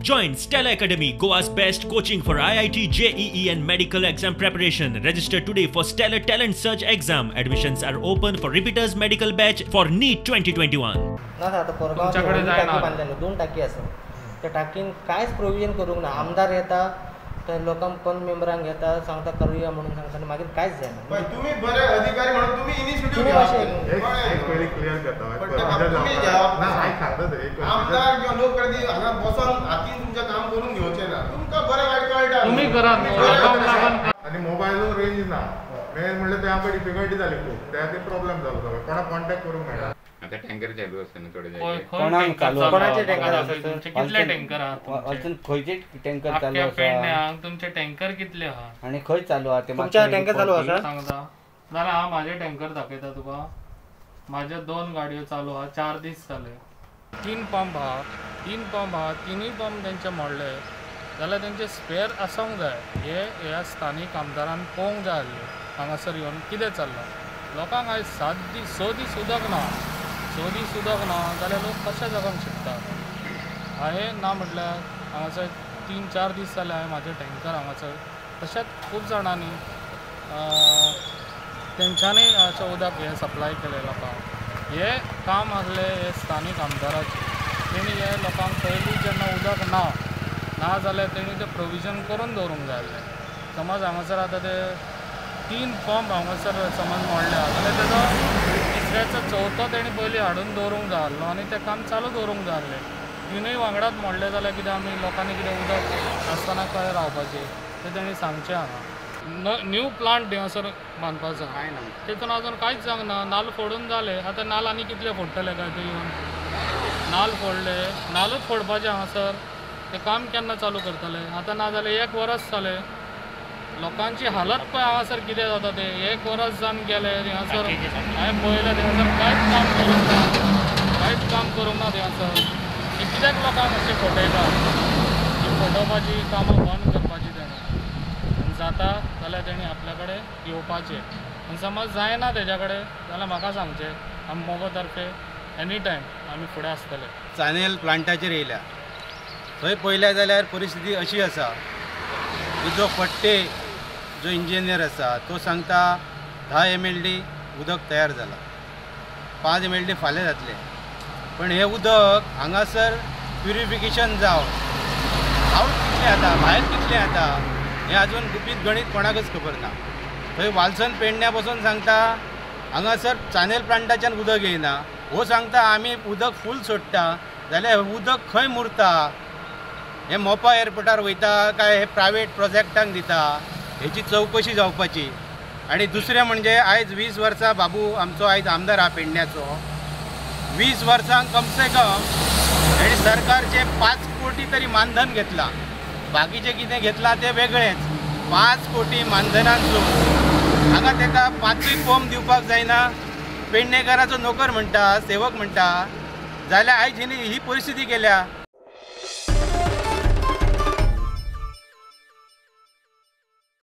Join Stellar Academy, Goa's best coaching for IIT, JEE and medical exam preparation. Register today for Stellar Talent Search exam. Admissions are open for repeaters medical batch for NEET 2021. ना आता कोरगांव टाकी बांधलेलो, दोन टाकी आसा, त्या टाकीन कांयच provision करूंक ना. आमदार येता तर लोकांक कोण मेंबरांक घेता सांगता करूया म्हणून सांगता आनी मागीर कांयच जायना. तुमी बरे अधिकारी म्हणून तुमी इनिशिएटीव घेवा. पयलीं क्लियर करता. आमदार किंवा लोकप्रतिनिधी हांगा बसोन हातीन तुमचें काम करून घेवचें ना, तुमकां बरें वायट कळटा. तुमी करात आनी मोबायलूय रेंज ना. मेन म्हणल्यार ते आमकां डिफिकल्टी जाली खूब, त्या खातीर प्रॉब्लेम जालो सगळो, कोणाक कॉन्टेक्ट करूंक मेळना. आता टँकर चालू आसा न्हू थोडे जागे. कोणाक चालू? कोणाचे टँकर आसा? कितले टँकर आहा? अजून खंयचे टँकर चालू आसा? पेडण्याक तुमचे टँकर कितले आहा आनी खंय चालू आहा ते? तुमचे टँकर चालू आसा सांगता जाल्यार हांव म्हाजे टँकर दाखयता तुका. म्हाज्यो दोन गाडयो चालू आहा, 4 दीस जाले. 3 पंप आहा, 3 पंप आहा, तिनूय पंप तेंचे मोडले जाल्यार तेंचे स्पेर आसूंक जाय. हे ह्या स्थानीक आमदारान पळोवंक जाय आसलें हांगासर येवन कितें चल्लां. लोकांक आयज 7 दीस 6 दीस उदक ना, 6 दीस उदक ना जाल्यार लोक कशें जगोंक शकता? हांवें ना म्हटल्यार हांगासर 3-4 दीस जाले हांवें म्हाजें टँकर हांगासर. तशेंच खूब जाणांनी तेंच्यांनी अशें उदक हें सप्लाय केलें लोकांक. हें काम आसलें हे स्थानीक आमदाराचें. तेणी हे लोकांक पयलीं जेन्ना उदक ना ना जाल्यार तेणी तें प्रोविजन करून दवरूंक जाय आसलें. समज हांगासर आतां ते 3 पंप हांगासर समज मोडल्या जाल्यार तेजो तिसऱ्याचो चवथो तेणी पयलीं हाडून दवरूंक जाय आसलो आनी तें काम चालू दवरूंक जाय आसलें. तिनूय वांगडाच मोडलें जाल्यार कितें आमी लोकांनी कितें उदक आसतना कशें रावपाचें तें तेणी सांगचें. हांगा न्यू प्लांट हांगासर बांदपाचो तेतून अजून कांयच जावंक ना. नाल्ल फोडून जाले, आतां नाल्ल आनी कितले फोडटले काय ते येवन? नाल्ल फोडले, नाल्लूच फोडपाचें हांगासर. तें काम केन्ना चालू करतले? आतां ना जाल्यार 1 वरस जालें. लोकांची हालत पळय हांगासर कितें जाता तें. 1 वरस जावन गेलें थिंगासर. हांवें पळयलें थिंगासर कांयच काम करूंक ना, कांयच काम करूंक ना थिंगासर. कित्याक लोकांक अशें फटयता? ही फटोवपाची कामां बंद करपाची तेणें. जाता जाल्यार तेणी आपल्या कडेन येवपाचें आनी समज जायना तेज्या कडेन जाल्यार म्हाका सांगचें. आमी मोगो तर्फे एनी टायम आमी फुडें आसतले. चानेल प्लांटाचेर येयल्या, थंय पळयल्या जाल्यार परिस्थिती अशी आसा की जो फट्टे जो इंजिनियर आसा तो सांगता 10 MLD उदक तयार जाला, 5 MLD फाल्यां जातलें. पण हें उदक हांगासर प्युरिफिकेशन जावन आवट कितलें जाता, भायर कितलें जाता हें अजून गुपीत गणीत कोणाकच खबर ना. थंय वालसन पेडण्या बसून सांगता हांगासर चानेल प्लांटाच्यान उदक येयना, हो सांगता आमी उदक फूल सोडटा, जाल्यार उदक खंय मुरता? हे मोपा एअरपोर्टार वयता काय हे प्रायवेट प्रोजेक्टांक दिता? हेची चवकशी जावपाची. आनी दुसरें म्हणजे आयज 20 वर्सां बाबू आमचो आयज आमदार आहा पेडण्याचो, 20 वर्सांक कमसे कम हेणी सरकारचे 5 कोटी तरी मानधन घेतलां, बाकीचें कितें घेतलां तें वेगळेंच. 5 कोटी मानधनांचो हांगा तेका 5 पंप दिवपाक जायना. पेडणेकाराचो नोकर म्हणटा, सेवक म्हणटा, जाल्यार आयज हिणी ही परिस्थिती केल्या.